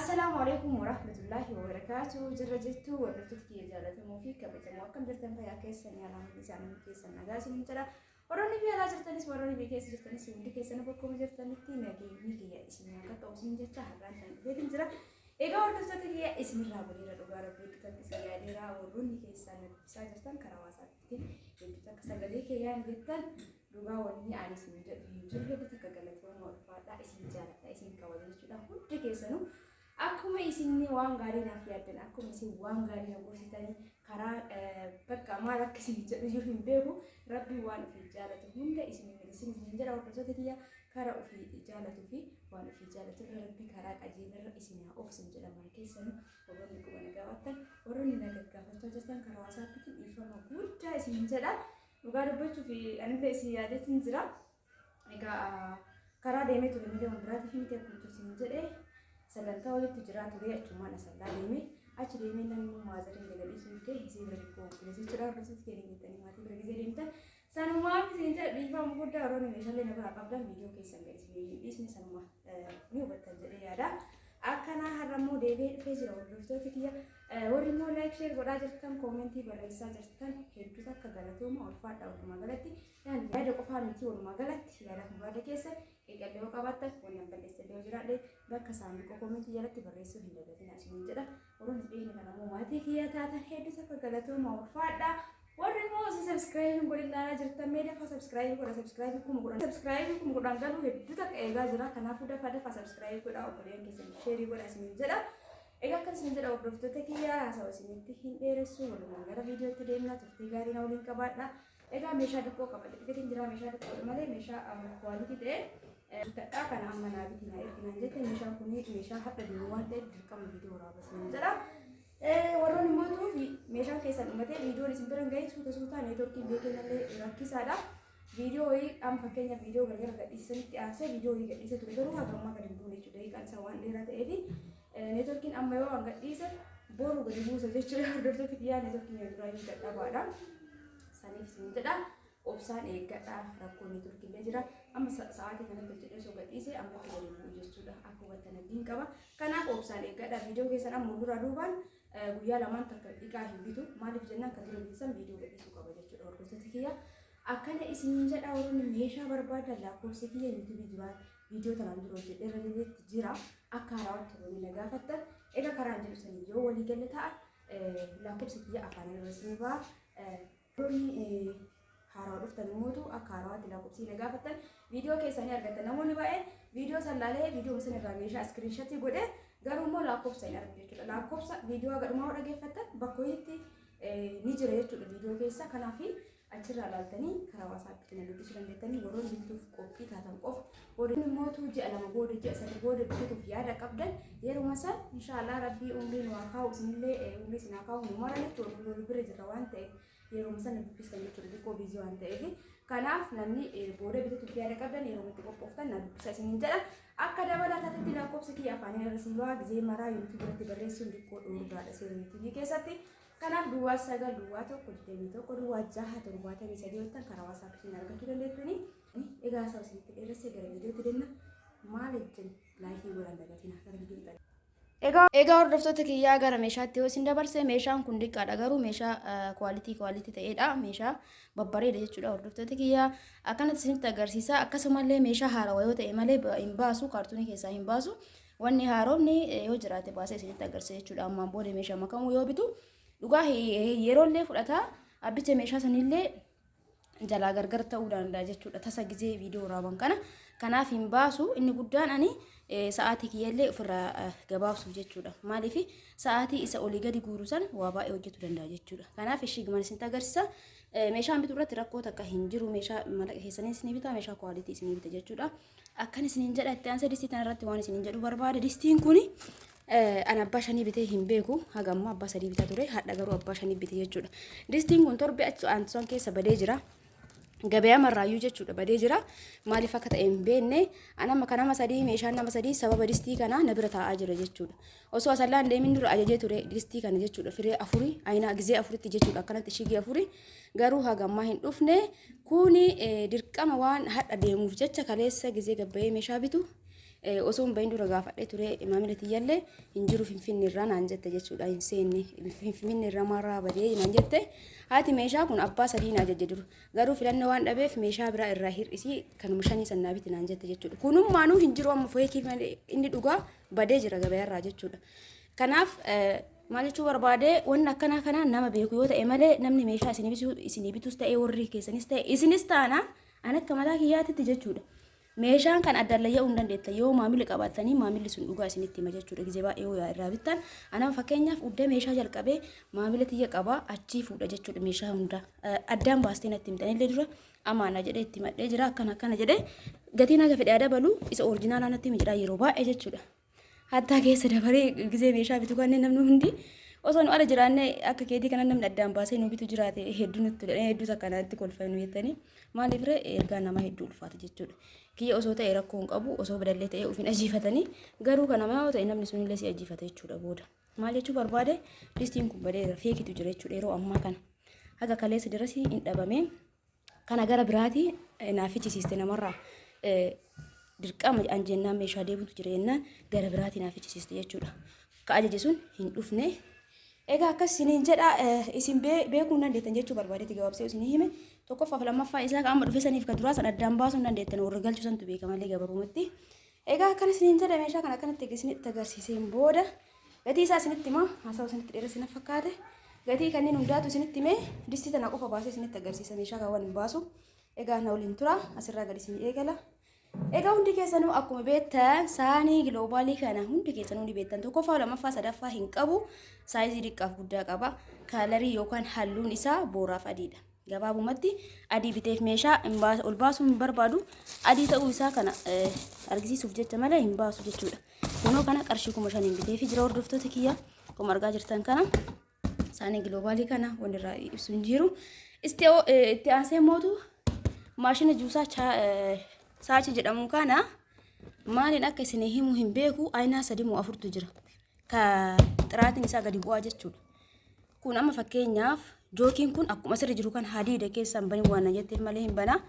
Assalaamu alaikum warahmatullaahi wabarakaatu. Jirra jirtu hordoftoota kiyya jaallatamoo fi kabajamoo, akkam jirtan? Fayyaa keessanii? Alhamdulillah, isaanii keessan nagaa isin jedha. Warroonni biyya alaa jirtanis, warroonni biyya keessa jirtanis, hundi keessan bakkuma jirtanitti nageenyi kiyya isin haa qaqqabu isin jecha har'aan kan dhufeetin jira. Egaa hordoftoota kiyya, isinirraa badeera, dhugaa rabbii hedduu takka isin yaadeera. Warroonni keessaan na dubbisaa jirtan karaa WhatsAppiitiin hedduu takka sagalee kee yaani jettan, dhugaa wanni ani isin jedhu hin jiru. Hedduu takka galatooma, ulfaadhaa, isin jaaladha, isin kabaja jechuudha. Hundi keessanuu akkuma isin waan gaarii naaf yaaddan, akkuma isin waan gaarii na gorsitanii, karaa bakka maal akka isin jedhu iyyuu hin beeku. Rabbiin waan ofii jaalatu hunda isin milisin isin jedha. Hordoftoota kiyya, karaa ofii jaalatuu fi waan ofii jaalatu irra rabbi karaa qajeelarra isin haa oofsin jedha mara keessanuu. Warroonni quba na gaafattan, warroonni na gaggaafachaa jirtan karaa WhatsAppiitiin, dhiifama guddaa isin jedha. Dhugaa dubbachuuf anillee isin yaadeetiin jira. Egaa karaa deemee ture malee waan biraatiif miti. Akkuma isin jedhe sagantaa wayiitu jiraa ture, achumaan asallaa deeme. Achi deemee namni immoo maazariin gadi dhiisuu didee isii bira xiqqoo ture jechuudha. Hordoftoota keenya jettanii maatii bira gizee deemtan sanumaaf isin jedha dhiifama guddaa. Warroonni meeshaalee na biraa qabdan viidiyoo keessan gadi isin hin dhiisne, sanuma ni hubattan jedhee yaada. Akkanaa har'a immoo deebi'ee dhufee jira hordoftoota kiyya. Warri immoo like, share godhaa jirtan, koomentii barreessaa jirtan, hedduu takka galatooma, ulfaadha. Walumaa galatti yaani yaada qofaa miti, walumaa galatti yaada muraada keessa qeeqallee yoo qabaattan, wannan balleessallee yoo jiraadhe, bakka saanduqa koomentii jalatti barreessuu hin dagatinaa isiniin jedha. Warroonni dhiyeenya kana immoo maatii kiyya taatan hedduu takka galatooma, ulfaadha. Warri immoo osoo subscribe hin godhin ilaalaa jirtan, mee dafaa subscribe godha. Subscribe 10,000, subscribe 10,000 galuu hedduu takka eegaa jira. Kanaafuu dafaa dafaa subscribe godha, obboleeyyan keessan share godha isiniin jedha. Egaa akkas isin jedha hordoftoota kiyya, haasawa isinitti hin dheeressu, walumaan gara viidiyootti deemna. Turtii gaarii na waliin qabaadha. Egaa meeshaa xiqqoo qabadhe dhufeetiin jira. Meeshaa xiqqoodha malee meeshaa quality ta'e bitadhaa. Kana amma naa biti, naa ergi naan jette. Meeshaan kun meeshaa hadha deemu waan ta'eef dirqama viidiyoo waraaba isiniin jedha. Warroonni immoo meeshaan keessan dhumatee viidiyoon isin bira hin gahin, suuta suutaa neetworkiin beekeenallee rakkisaadha. Viidiyoo wayii amma fakkeenya viidiyoo gargar gadhiisanitti aansee viidiyoo wayii gadhiisee ture, garuu haga ammaa gadi hin buune jechuudha. Daqiiqaan isaa waan dheeraa ta'eef neetworkiin amma yoo waan gadhiise boru gadi buusa jechuudha. Hordoftoota kiyyaa, neetworkiin yeroo duraa iyyuu dadhabaadha. Saniif isin jedha, obsaan eeggadha. Rakkoo neetworkii illee jira. Amma sa'aatii kanatti hojjedhee osoo gadhiise ammatti gadi bu'u jechuudha. Akka hubattan abdiin qaba. Kanaaf obsaan eeggadha. Viidiyoo keessan amma dura duubaan guyyaa lamaan takka dhiqaa hin bitu. Maaliif jennaan, kan dura bitan viidiyoo gadhiisuu qaba jechuudha. Hordoftoota kiyya, akkana isiniin jedha. Warroonni meeshaa barbaadan lakkoofsa kiyya yuutuubii duraa viidiyoo tanaan dura hojjedhe irra deebi'etti jira. Akka haarawaatti warroonni na gaafattan, egaa karaan jedhu sanii yoo walii galle ta'a, lakkoofsa kiyya afaan irra isinii ba'a. Warroonni haarawaa dhuftan immootu akka haarawaatti lakkoofsi na gaafattan viidiyoo keessanii argattan. Namoonni baay'een viidiyoo san laalee, viidiyoo san irraa meeshaa iskiriinshatii godhee, garuu immoo lakkoofsa hin argu jechuudha. Lakkoofsa viidiyoo haga dhumaa dhaggeeffattan bakka ho'iitti ni jira jechuudha viidiyoo keessa. Kanaaf achirraa laaltanii karaa WhatsAppiitiin na dubbisuu dandeettanii. Warroonni bituuf qophii taatan qofa. Warroonni immootu ji'a 2 booda, ji'a 3 booda bituuf yaada qabdan, yeruma san inshaallah rabbii umrii nu haa kaa'u, isinillee umrii isin haa kaa'u, nu mara jechuudha. Nu bira jirra waan ta'eef yeruma sana dubbistan jechuudha, xiqqoo busy waan ta'eef. Kanaaf namni booda bitatuuf yaada qabdan yeroo itti qophooftan na dubbisa isiniin jedha. Akka dabalataatti lakkoofsa kiyya afaanii irra isin ba'a. Gizee maraa yuutuubii irratti barreessuun xiqqoo dhoorgaadha seera yuutuubii keessatti. Kanaaf 09 01 21 06 73 yoo ta'an karaa WhatsAppiitiin argachuu dandeettuni. Egaa isaa isinitti dheeressee gara viidiyootti deemna. Maal ejjen like godhan dagatina, gara viidiyootti. Egaa hordoftoota kiyyaa, gara meeshaatti yoo isin dabarse, meeshaan kun xiqqaadha, garuu meeshaa quality quality ta'edha. Meeshaa babbareeda jechuudha hordoftoota kiyyaa. Akkanatti isinitti agarsiisa. Akkasumallee meeshaa haarawaa yoo ta'e malee hin baasu, kaartuunii keessaa hin baasu. Wanni haaromni yoo jiraate baasee isinitti agarsiisa jechuudha. Ammaan booda meeshaa makamuu yoo bitu dhugaa yeroollee fudhataa, abbicha meeshaa sanillee jalaa gargar ta'uu danda'a jechuudha. Tasa gizee viidiyoo waraaban kana. Kanaaf hin baasu. Inni guddaan ani sa'aatii kiyyallee ofirraa gabaabsuuf jechuudha. Maaliif, sa'aatii isa olii gadi guuru san waa baay'ee hojjetuu danda'a jechuudha. Kanaaf ishii giman isinitti agarsiisa. Meeshaan bituu irratti rakkoo takka hin jiru. Meeshaa mallaqa keessanii isinii bita, meeshaa quality isinii bita jechuudha. Akkan isiniin jedha. Itti aansee distii tana irratti waan isiniin jedhu barbaada. Distiin kuni ani abbaa shanii bitee hin beeku. Haga ammaa abbaa sadii bitaa ture. Hadha garuu abbaa shanii bite jechuudha. Distiin kun torbe achi aantusan keessa badee jira. Gabayaa marraayyuu jechuudha badee jira. Maaliif akka ta'e hin beekne. Ani amma kan nama sadii, meeshaan nama sadii sababa distii kanaa na bira taa'aa jira jechuudha. Osoo asallaan deemin dura ajajee ture distii kana jechuudha. Firee afurii ayinaa gizee afuritti jechuudha, akkanatti shigii afurii, garuu haga ammaa hin dhufne. Kuni dirqama waan hadha deemuuf jecha kaleessa gizee gabbayee meeshaa bitu Osoo hin bahin dura gaafadhee ture maamila tiyyallee hin jiru Finfinne irraa naan jette jechuudha. Hin seenne Finfinne irraa maarraa badee naan jette. Haati meeshaa kun abbaa sadii naa jajje dura. Garuu filannoo waan dhabeef meeshaa biraa irraa hir'isii kanuma shanii san naa biti naan jette jechuudha. Kunummaanuu hin jiru amma feekii malee inni dhugaa badee jira gabaarraa jechuudha. Kanaaf maal jechuu barbaade wanni akkanaa kana nama beeku yoo ta'e malee namni meeshaa isinii bitus ta'e warri keessanis ta'e isinis taana an akka mataa kiyyaatitti jechuudha. Meeshaan kan addaan layya'uu hin dandeettan yoo maamila qabaattanii maamilli sun dhugaa isinitti hima jechuudha. Gizee baay'ee yoo irraa bittan anama fakkeenyaaf uddee meeshaa jalqabee maamila tiyya qabaa achii fuudha jechuudha meeshaa hunda addaan baastee natti himtan illee dura amaana jedhee itti himadhee jira akkana akkana jedhee gatiin haga fedhe dabalu isa orijinaalaa natti himi jedhaa yeroo baay'ee jechuudha. Hattaa keessa dabaree gizee meeshaa bitu kanneen namni hundi osoo nu ala jiraannee akka keetii kana namni addaan baasee nu bitu jiraate hedduu nutti tola hedduu takka natti kolfa nu jettanii maaliif ree ergaa nama hedduu ulfaata jechuudha. Kiyya osoo ta'e rakkoo hin qabu osoo badallee ta'e ofiin ajiifatanii garuu kana yoo ta'e namni sunillee si ajiifata jechuudha booda. Maal jechuu barbaade distiin kun badeera feekitu jira jechuudha yeroo ammaa kana. Haga kaleessa dirasii hin dhabame kana gara biraatii naaf fichisiiste namarraa dirqama an jennaan meeshaa deebitu jira jennaan gara biraatii naaf fichisiiste jechuudha. Ka ajaje sun hin dhufne. Egaa akkas isiniin jedha isin beekuu hin dandeettan jechuu barbaadeeti gabaabsee isinii hime. Tokkoffaaf lammaffaa isaa ka amma dhufe saniif ka duraa san addaan baasuu hin dandeettan warra galchuu santu beeka malee gabaabumatti. Egaa akkana isiniin jedha meeshaa kana akkanatti isinitti agarsiiseen booda gatii isaa isinitti hima haasawa isinitti dheeresse na fakkaate gatii kanneen hundaatu isinitti himee distii tana qofa baasee isinitti agarsiisa meeshaa kaawwan hin baasu. Egaa na waliin tura asirraa gadi isin eegala. Egaa hundi keessanuu akkuma beektan saanii giloobaalii kana hundi keessanuu ni beektan tokkoffaa lammaffaa sadaffaa hin qabu saayizii xiqqaaf guddaa qaba kaalarii yookaan halluun isaa booraaf adiidha. Gabaabumatti adii biteef meeshaa ol baasuu hin barbaadu. Adii ta'uu isaa kana argisiisuuf jecha malee hin baasu jechuudha. Kunoo kana qarshii 5,000 biteefi jira hordoftoota kiyya. Akkuma argaa jirtan kana saanii giloobaalii kana wanni irraa ibsu hin jiru. Itti aansee mootu maashina juusaa saachi jedhamu kana maaliin akka isin himu hin beeku aynaa sadi moo afurtu jira. Ka xiraatiin isaa gadi bu'aa jechuudha. Kun amma fakkeenyaaf jookiin kun akkuma asirra jiru kan hadiida keessa hin banin waan na jetteef malee hin bana.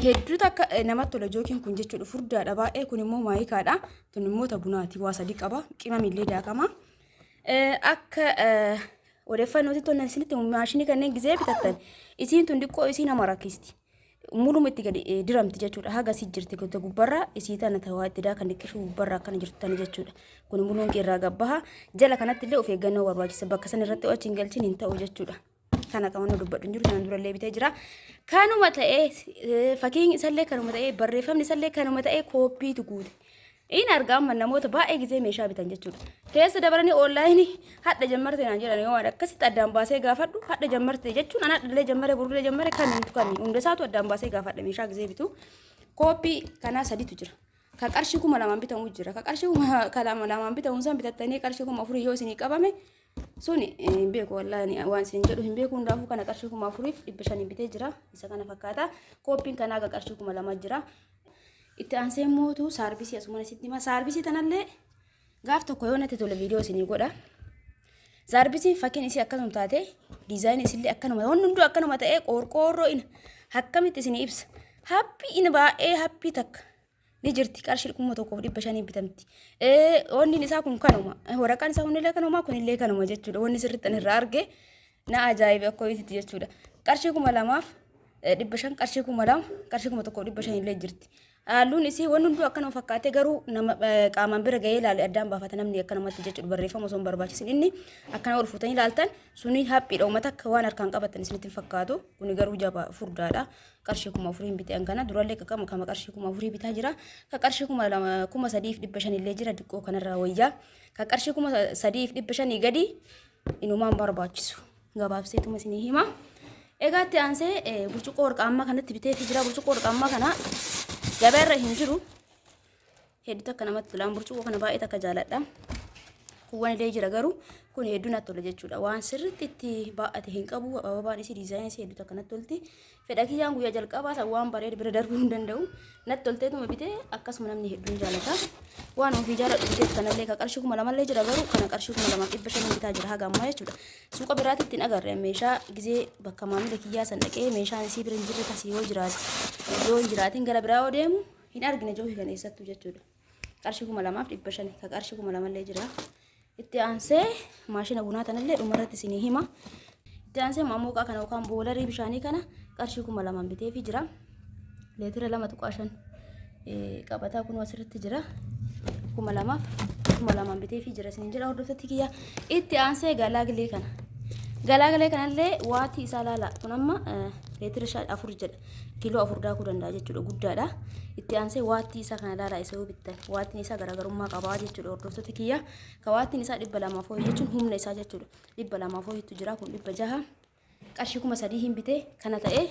Hedduu takka namatti tola jookiin kun jechuudha. Furdaadha baay'ee kun immoo maayikaadha. Tun immoo ta bunaati waa sadi qaba. Qimamillee daakama. Akka odeeffannootti tollan isinitti maashinii kanneen gizee bitattan isiin tun xiqqoo isii nama rakkisti. Muluma itti gadi diramti jechuudha. Haga isii jirti goota gubbarra isii tana tawaa itti daakan dhiqqishuu gubbarra akkana jirtu tana jechuudha. Kun muluun irraa gabbaha. Jala kanatti illee of eeggannoo barbaachisa. Bakka san irratti achi hin galchin hin ta'u jechuudha. Kana kan wanni dubbadhu hin jiru sana durallee bitee jira. Kanuma ta'ee fakkiin isallee kanuma ta'ee barreeffamni isallee kanuma ta'ee kooppiitu guute. In arga amma namoota baay'ee gizee meeshaa bitan jechuudha. Keessa dabaranii onlaayinii hadha jammarte naan jedhan yoo waan akkasitti addaan baasee gaafadhu hadha jammarte jechuun an hadhallee jammare borullee jammare kamiintu kamii hunda isaatu addaan baasee gaafadha meeshaa gizee bitu. Kooppii kanaa saditu jira. Ka qarshii 2,000 bitamu jira. Ka qarshii 2,000 bitamu san bitattanii qarshii 4,000 yoo isinii qabame suni hin beeku wallaahi waan isin jedhu hin beeku hundaafuu kana qarshii 4,500 bitee jira. Isa kana fakkaata. Kooppiin kanaa aga qarshii 2,000 jira. Itti aansee mootu saarbisii asuma sitti hima. Saarbisii tanallee gaaf tokko yoo natti tole viidiyoo isinii godha. Saarbisiin fakkiin isii akkanuma taate diizaayinii isillee akkanuma wanni hunduu akkanuma ta'ee qorqoorroo ina akkamitti isinii ibsa. Happii ina baay'ee happii takka ni jirti qarshii 1,500 bitamti. Wanni isaa kun kanuma waraqaan isaa kunillee kanuma kunillee kanuma jechuudha wanni sirriitti ani irraa arge na ajaa'ibe akka ibsitti jechuudha. Qarshii 2,500 qarshii 2,000 qarshii 1,500 illee jirti. Halluun isii wanni hunduu akkanuma fakkaatee garuu nama qaamaan bira gahee ilaale addaan baafata namni akkanumatti jechuudha barreeffama osoo hin barbaachisin inni akkana ol fuutanii ilaaltan suni haphiidha uummata akka waan harkaan qabatan isinitti hin fakkaatu kuni garuu jaba furdaadha qarshii 4,000 bitee kana durallee qaqama kama qarshii 4,000 bitaa jira ka qarshii 2,000 3,500 illee jira diqqoo kanarraa wayyaa ka qarshii 3,500 gadi inumaan barbaachisu gabaabseetuma isinii hima. Egaa itti aansee burcuqqoo warqaammaa kanatti bitee jira. Burcuqqoo warqaammaa kana gabaa irra hin jiru. Hedduu takka namatti tola. Burcuqqoo kana baay'ee takka jaaladha. Kuuwwan illee jira garuu kun hedduu natti tola jechuudha. Waan sirriitti itti baay'ate hin qabu. Ababaan isii diizaayinii isii hedduu takka natti tolti. Fedha kiyyaan guyyaa jalqabaa san waan bareedu bira darbuu hin danda'u. Natti tolteetuma bitee akkasuma namni hedduun jaalata. Waan ofii jaaladhu biteef kanallee ka qarshii 2,000llee jira garuu kana qarshii 2,500 bitaa jira haga ammaa jechuudha. Suuqa biraatitti hin agarre meeshaa gizee bakka maamila kiyyaa san dhaqee meeshaan isii bira hin jirre tasii yoo jiraate yoo hin jiraatin gara biraa yoo deemu Hin argine joohi kana eessattuu jechuudha. Qarshii 2500 ka qarshii 2000 illee jira. Itti aansee maashina bunaa tanallee dhumarratti isinii hima. Itti aansee maamuuqaa kana yookaan boolarii bishaanii kana qarshii 2000 biteefii jira. Leetira 2.5 qabataa kun asirratti jira. 2000f 2000 biteefii jira isiniin jedha hordoftoota kiyya. Itti aansee galaaglee kana. Galaaglee kanallee waatii isaa laala. Kun amma leetira 4 jedha. Kiiloo 4 daakuu danda'a jechuudha guddaadha. Itti aansee waattii isaa kana laalaa isa yoo bittan. Waattiin isaa garaagarummaa qabaa jechuudha hordoftoota kiyya. Ka waattiin isaa 200 fooyyee jechuun humna isaa jechuudha. 200 fooyyetu jira kun 600. Qarshii 3000 hin bitee kana ta'ee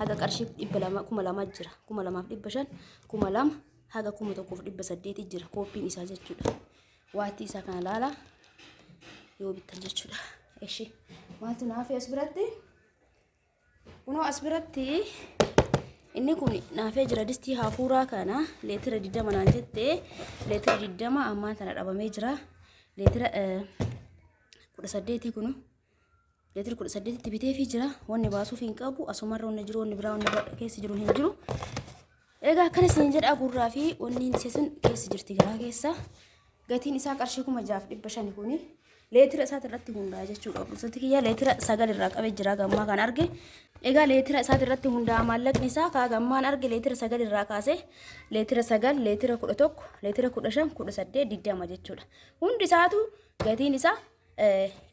haga qarshii 200 2000 jira. 2500 2000 haga 1800 jira kooppiin isaa jechuudha. Waattii isaa kana laalaa yoo bittan jechuudha. Eshi maaltu naaf as biratti? Kunoo as biratti inni kun naafee jira distii hafuuraa kana leetira 20 naan jette leetira 20 ammaan tana dhabamee jira. Leetira 18 kunu leetira 18tti biteefii jira. Wanni baasuuf hin qabu asumarra wanni jiru wanni biraa wanni keessa jiru hin jiru. Egaa akkana isin jedha gurraa fi wanni ishee sun keessa jirti garaa keessa. Gatiin isaa qarshii 6500 kuni leetira isaati irratti hundaa'a jechuudha. Obboleettii kiyya leetira 9 irraa qabee jira gammaa kan arge. Egaa leetira isaati irratti hundaa'a maallaqni isaa kaa gammaan arge leetira 9 irraa kaasee leetira 9, leetira 11, leetira 15, 18, 20 jechuudha. Hundi isaatu gatiin isaa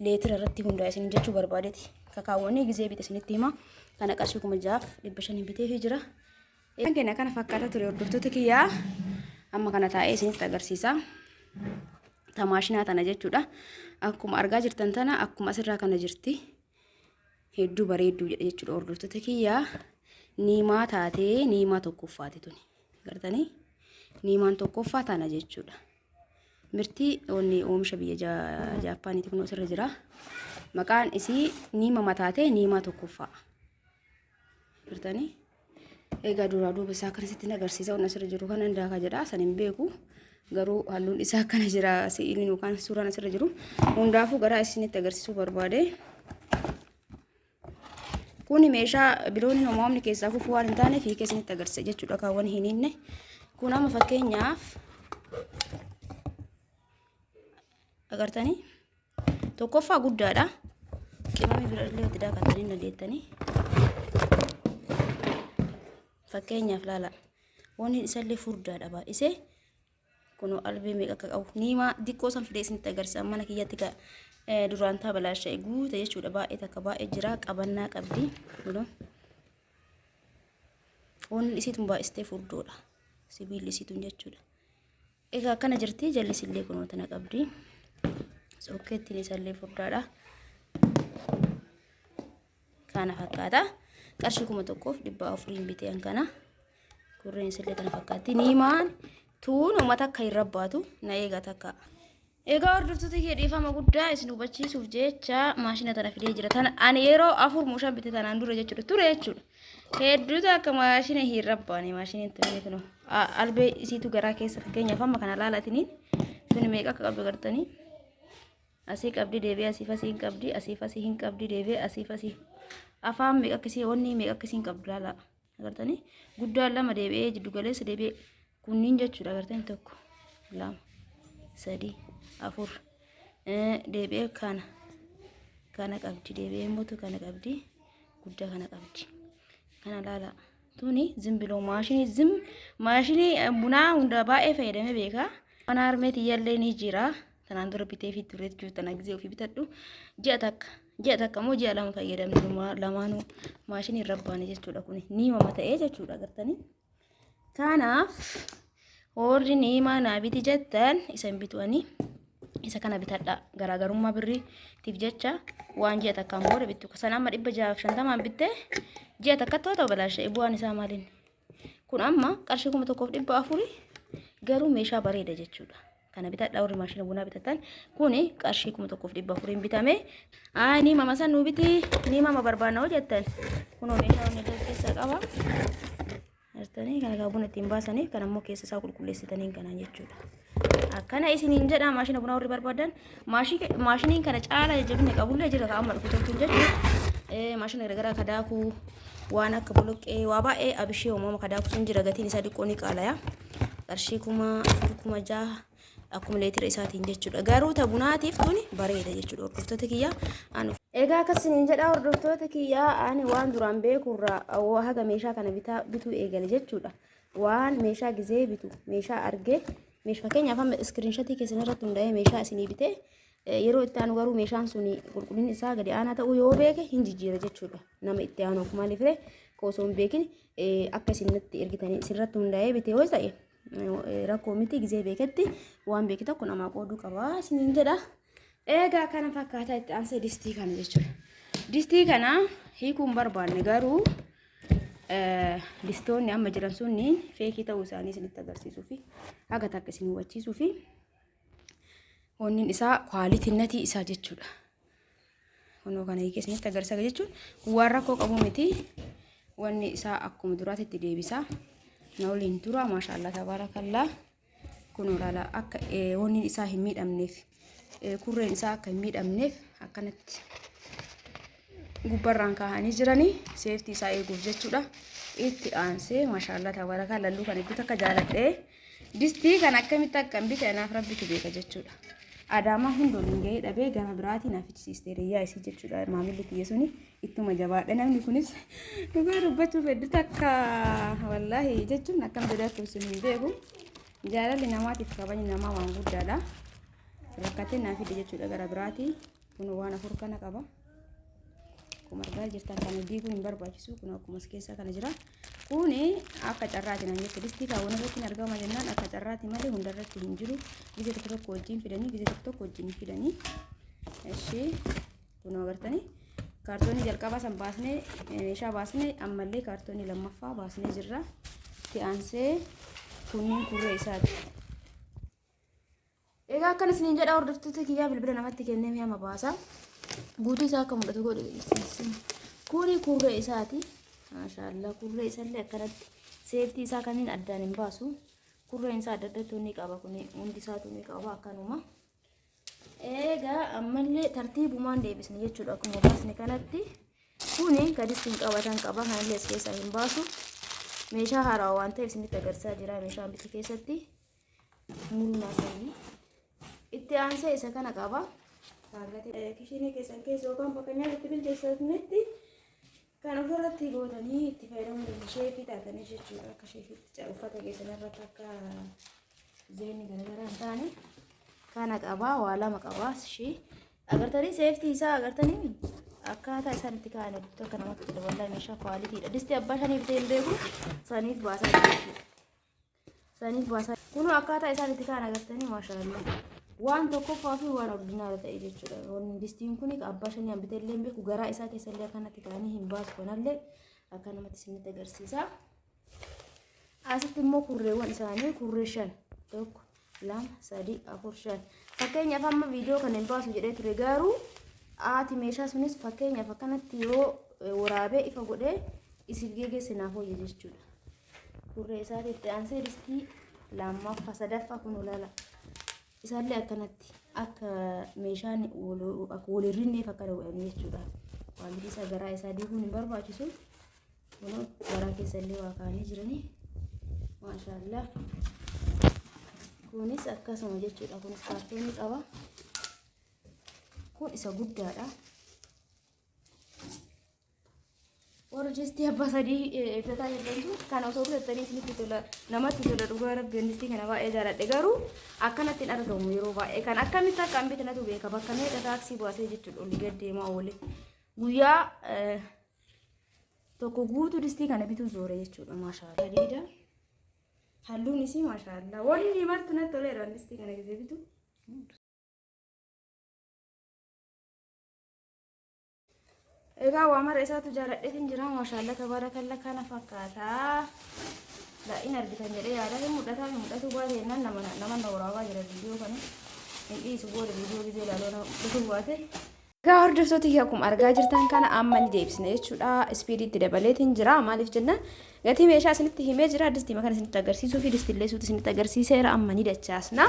leetira irratti hundaa'a isin jechuu barbaadeeti. Kakaawwanii gizee bite isinitti hima. Kana qarshii 6500 biteefii jira. Kan keenya kana fakkaata ture hordoftoota kiyyaa. Amma kana taa'ee isinitti agarsiisa. Tamaashinaa tana jechuudha. Akkuma argaa jirtan tana akkuma asirraa kana jirti. Hedduu bareedduu jedha jechuudha hordoftoota kiyyaa. Niimaa taatee niimaa tokkoffaati tuni. Gartanii? Niimaan tokkoffaa tana jechuudha. Mirtii wanni oomisha biyya Jaappaaniiti kun asirra jira. Maqaan isii niima mataatee niimaa tokkoffaa. Gartanii? Egaa duraa duuba isaa akkana sitti agarsiisa waan asirra jiru kanan daaka jedha san hin beeku garuu halluun isaa akkana jira si'iliin yookaan suuraan asirra jiru hundaafuu garaa isinitti agarsiisuu barbaade. Kuni meeshaa bilooniin uumamni keessaa kufuu waan hin taaneef hiikee isinitti agarsiisa jechuudha kaawwan hin hinne. Kun amma fakkeenyaaf agartanii Tokkoffaa guddaadha. Qimamii bira illee itti daakatanii dandeettanii. Fakkeenyaaf laala. Wanni isallee furdaadha baay'isee. Kunoo albee meeqa akka qabu. Niimaa diqqoo san fidee isinitti agarsiisa. Mana kiyyatti ka duraan taa balaasha'e guute jechuudha. Baay'ee takka baay'ee jira. Qabannaa qabdi. Kunoo. Wanni isiitun baay'istee furdoodha. Sibiilli isiitun jechuudha. Egaa akkana jirti jallisillee kunoo tana qabdi. Sookkeettiin isallee furdaadha. Kana fakkaata. Qarshii 1400n bitee kana. Kurreen isallee tana fakkaatti. Niimaan tuun uummata akka hin rabbaatu na eega takka. Egaa hordoftoota kiyya dhiifama guddaa isin hubachiisuuf jecha maashina tana fidee jira. Tana ani yeroo afur muushaan bite tanaan dura jechuudha. Ture jechuudha. Hedduutu akka maashina hin rabbaane maashiniin tuni kunoo. Albee isiitu garaa keessa fakkeenyaaf amma kana laalatiniin tuni meeqa akka qabdu gartanii. Asii qabdi deebi'ee asiif asii hin qabdi asiif asii hin qabdi deebi'ee asiif asii. Afaan meeqa akkasii wanni meeqa akkasii hin qabdu laalaa. Agartanii guddaan lama deebi'ee jiddu galeessa deebi'ee kunniin jechuudha agartanii tokko lama sadii afur deebi'ee kana kana qabdi deebi'ee immoo kana qabdi guddaa kana qabdi kana laala tuni zimbiloo maashinii zim maashinii bunaa hunda baay'ee fayyadamee beeka mana harmee tiyyallee ni jira tanaan dura bitee fi turee jiru tana gizee ofii bitadhu ji'a takka Ji'a takka moo ji'a lama fayyadamne lamaanuu maashinii irra baane jechuudha kuni niimama ta'ee jechuudha agartanii. Kanaaf warri niimaa naa biti jettan isa hin bitu ani isa kana bitadha garaagarummaa birriitiif jecha waan ji'a takkaan booda bittu sana amma 650n bitte ji'a takkatti yoo ta'u balaasha'e bu'aan isaa maaliin Kun amma qarshii 1400 garuu meeshaa bareeda jechuudha. Kana bitadhaa warri maashina bunaa bitatan kuni qarshii 1400 bitame. Aa ni mama san nuu biti ni mama barbaanna hoo jettan kunoo meeshaa wanni illee keessaa qaba. Artanii kana gaa buna ittiin baasanii kan ammoo keessa isaa qulqulleessitanii kanaan jechuudha. Akkana isiniin jedha maashina bunaa warri barbaadan maashiniin kana caala jajjabina qabullee jira ka amma dhufu tolchuun jechuudha. Maashina garagaraa ka daakuu waan akka boloqqee waa baay'ee abishee uumama ka daaku sun jira gatiin isaa xiqqoo ni qaalaya. Qarshii 4000 6000 akkuma leetira isaatiin jechuudha. Garuu ta bunaatiif tuni bareeda jechuudha hordoftoota kiyya. Anu Egaa akkas isiniin jedha hordoftoota kiyya ani waan duraan beekurraa haga meeshaa kana bitaa bituu eegale jechuudha. Waan meeshaa gizee bitu meeshaa arge meeshaa fakkeenyaaf amma iskiriinshatii keessan irratti hundaa'ee meeshaa isinii bite yeroo itti aanu garuu meeshaan sun qulqullinni isaa gadi aanaa ta'uu yoo beeke hin jijjiira jechuudha. Nama itti aanu maaliif ree osoo hin beekin akka isin natti ergitanii isinirratti hundaa'ee bite yoo ta'e rakkoo miti gizee beeketti waan beeke tokko namaa qooduu qaba isiniin jedha. Egaa kana fakkaataa itti aansee distii kana jechuudha. Distii kana hiikuu hin barbaanne garuu distoonni amma jiran sunniin feekii ta'uu isaanii isinitti agarsiisuu fi haga takka isin hubachiisuu fi wannin isaa kwaalitiin natii isaa jechuudha. Kunoo kana hiikee isinitti agarsiisa jechuun waan rakkoo qabu miti. Wanni isaa akkuma duraatti itti deebisa. Na waliin tura maashaallah tabaarakallaa. Kunoo laala akka wanni isaa hin miidhamneef kurreen isaa akka hin miidhamneef akkanatti gubbarraan kaa'anii jiranii seeftii isaa eeguuf jechuudha. Itti aansee maashaallah tabaarakaa lalluu kan iddoo takka jaaladhee distii kan akkamitti akka hin bite anaaf rabbitu beeka jechuudha. Adaamaa hunda waliin gahee dhabee gama biraatiin naaf fichisiiste riyyaa isii jechuudha maamilli kiyya suni ittuma jabaadha namni kunis dhugaa dubbachuuf hedduu takka wallaahi jechuun akkam jedhee akka ibsu hin beeku. Jaalalli namaatiif kabajni namaa waan guddaadha. Rakkatee naa fide jechuudha gara biraatii. Kun waan afur kana qaba. Akkuma argaa jirtan kana diiguun hin barbaachisu. Kun akkuma as keessaa kana jira. Kuni akka carraati naan jette distii kaawwan irratti hin argama jennaan akka carraati malee hundarratti hin jiru. Gizee tokko tokko wajjin fidanii gizee tokko tokko wajjin hin fidanii. Ishee kunoo agartanii kaartoonii jalqabaa san baasnee meeshaa baasnee ammallee kaartoonii lammaffaa baasnee jirra. Itti aansee kunniin kurree isaati. Egaa akkana isiniin jedha hordoftoota kiyyaa bilbila namatti kennee mi'a baasa. Guutuu isaa akka mul'atu godhu. Kuni kurree isaati. Maashaallah kurree isallee akkanatti seeftii isaa kaniin addaan hin baasu. Kurreen isaa adda addatti ni qaba kuni hundi isaatu ni qaba akkanuma. Egaa ammallee tartiibumaan deebisne jechuudha akkuma baasne kanatti. Kuni gaditti hin qabatan qaba kanallee as keessaa hin baasu. Meeshaa haarawaa waan ta'eef isinitti agarsiisaa jira meeshaan biti keessatti. Mul'aa sadii. Itti aansee isa kana qaba. Kishinii keessan keessa yookaan bakka nyaata itti bilcheessanitti kan ofirratti gootanii itti fayyadamuu dandeessu. Sheefii taatanii jechuudha. Akka sheefiitti uffata keessan irratti akka zeenni garaagaraa hin taane kana qaba. Waa lama qaba. Ishii agartanii seeftii isaa agartanii akkaataa isaan itti kaa'an hedduu akka namatti tola. Wallaahi meeshaa kwaalitiidha. Distii abbaa shanii bitee hin beeku saniif baasaa jechuudha. Saniif baasaa. Kunoo akkaataa isaan itti kaan agartanii maashaallah. Waan tokkoffaa fi waan ordinaara ta'e jechuudha. Wanni distiin kun abbaa shanii hambitee illee hin beeku garaa isaa keessa illee akkanatti kaa'anii hin baasu kanallee akka namatti isinitti agarsiisa. Asitti immoo kurreewwan isaanii kurree shan tokko lama sadii afur shan fakkeenyaaf amma viidiyoo kana hin baasu jedhee ture garuu haati meeshaa sunis fakkeenyaaf akkanatti yoo waraabee ifa godhee isin geeggeesse naaf hojje jechuudha. Kurree isaati itti aansee distii lammaffaa sadaffaa kun olaala. Isaallee akkanatti akka meeshaan akka wal hir'inneef akkana godhanii jechuudha. Wanti isaa garaa isaa diiguun hin barbaachisu. Kunoo garaa keessa illee waa kaa'anii jiranii. Maashaallah. Kunis akkasuma jechuudha. Kunis kaartoonii qaba. Kun isa guddaadha. Warra distii abbaa sadii ibsataa jirtantu kana osoo bitattanii isinitti tola namatti tola dhugaa rabbi distii kana baay'ee jaaladhe garuu akkanatti hin argamu yeroo baay'ee kan akkamitti akka hin bitnatu beeka bakka meeqa taaksii baasee jechuudha olii gad deemaa oole guyyaa tokko guutuu distii kana bituu zoore jechuudha maashaallah hadiida halluun isii maashaallah wanni martu natti toleera distii kana gisee bitu. Egaa waa mara isaatu jaaladheetiin jira maashaallah tabaarakalla kana fakkaata. Baay'een argitan jedhee yaada hin mul'ataa hin mul'atu baate jennaan nama nama na waraabaa jira viidiyoo kana. Hin dhiisu booda viidiyoo gisee ilaaluu na mul'atu baate. Egaa hordoftoota kiyya akkuma argaa jirtan kana amma ni deebisna jechuudha. Ispiidiitti dabaleetiin jira. Maaliif jennaan gatii meeshaa isinitti himee jira. Distii kana isinitti agarsiisuu fi distiillee suuti isinitti agarsiiseera. Amma ni dachaasna.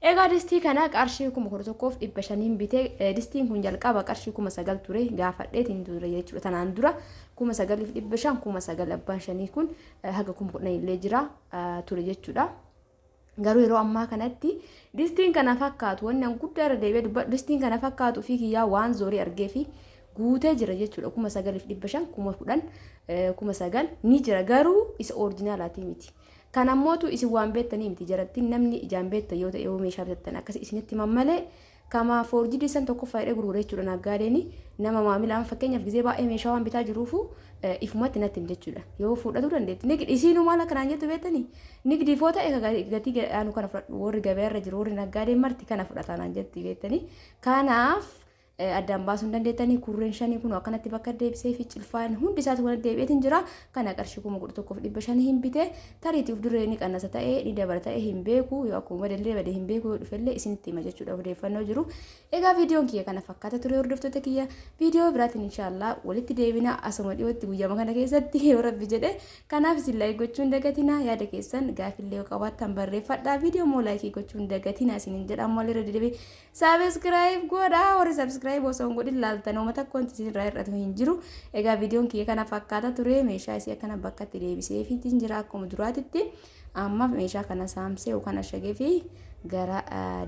Egaa distii kana qarshii 11,500n bite. Distiin kun jalqaba qarshii 9,000 ture gaafadheetiin ture jechuudha. Tanaan dura 9,500, 9,000 abbaan shanii kun haga 10,000 illee jira ture jechuudha. Garuu yeroo ammaa kanatti distiin kana fakkaatu, wanni an guddaa irra deebi'ee dubbadhu, distiin kana fakkaatu fi kiyyaa waan zoorii argee fi guutee jira jechuudha. 9,500, 10,000, 9,000 ni jira, garuu isa orijinaalaatii miti. Kan ammootu isin waan beektanii miti, jarattiin namni ijaan beektan yoo ta'e, yoo meeshaa bitattan akkas isinitti himan malee, kama foorjidii san tokkoffaa jedhee gurgura jechuudha naggaadeen. Nama maamila amma fakkeenyaaf gizee baay'ee meeshaa waan bitaa jiruufu ifumatti natti himte jechuudha. Yoo fudhatuu dandeetti. Nigdi isiinuu maal akkanaan jettu beektanii? Nigdiif yoo ta'e gatii aanu kana fudhadhu, warri gabaarra jiru, warri naggaadeen marti kana fudhataa naan jetti beektanii. Kanaaf addaan baasuu hin dandeettanii. Kurreen shanii kun akkanatti bakka deebisee fi cilfaan hundi isaatu kan deebi'eetiin jira. Kana qarshii 11,500 hin bite. Tariitii of duree ni qannasa ta'ee ni dabala ta'ee hin beeku, yoo akkuma badellee bade hin beeku, yoo dhufellee isinitti hima jechuudha odeeffannoo jiru. Egaa viidiyoon kiyya kana fakkaata ture, hordoftoota kiyya. Viidiyoo biraatiin inshaallah walitti deebina, asuma dhiyootti guyyama kana keessatti yoo Rabbi jedhe. Kanaaf isin like gochuun dagatina, yaada keessan gaafillee yoo qabaattan barreeffadhaa, viidiyoo immoo like gochuun dagatina isinin jedha. Ammallee irra deddeebi'ee subscribe godhaa. Warri subscribe osoo hin godhin laaltan hooma takka wanti isin irraa hir'atu hin jiru. Egaa viidiyoon kiyya kana fakkaata ture. Meeshaa isii akkana bakkatti deebisee fiitiin jira akkuma duraatitti. Amma meeshaa kana saamsee yookaan ashagee fi gara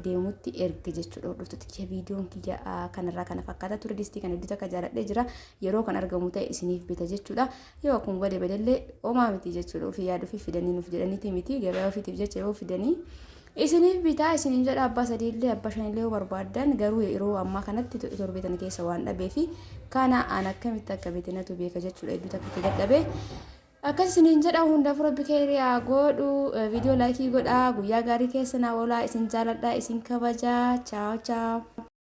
deemutti erge jechuudha, hordoftoota kiyya. Viidiyoon kiyya kanarraa kana fakkaata ture. Distii kana hedduu takka jaaladhee jira. Yeroo kan argamu ta'e isiniif bita jechuudha. Yoo akkuma bade badellee homaa miti jechuudha. Ofii yaaduu fi fidanii nuuf jedhaniiti miti, gabaa ofiitiif jecha yoo fidanii isiniif bitaa isiniin jedha. Abbaa sadiillee abbaa shanillee yoo barbaaddan, garuu yeroo ammaa kanatti torbee tana keessa waan dhabee fi kana an akkamitti akka bitinatu beeka jechuudha. Hedduu takka itti dadhabee akkas isiniin jedha. Hundaafuu Rabbi keeriyaa godhu. Viidiyoo like godhaa. Guyyaa gaarii keessa naa oolaa. Isin jaaladha, isin kabajaa. Chaaw chaaw.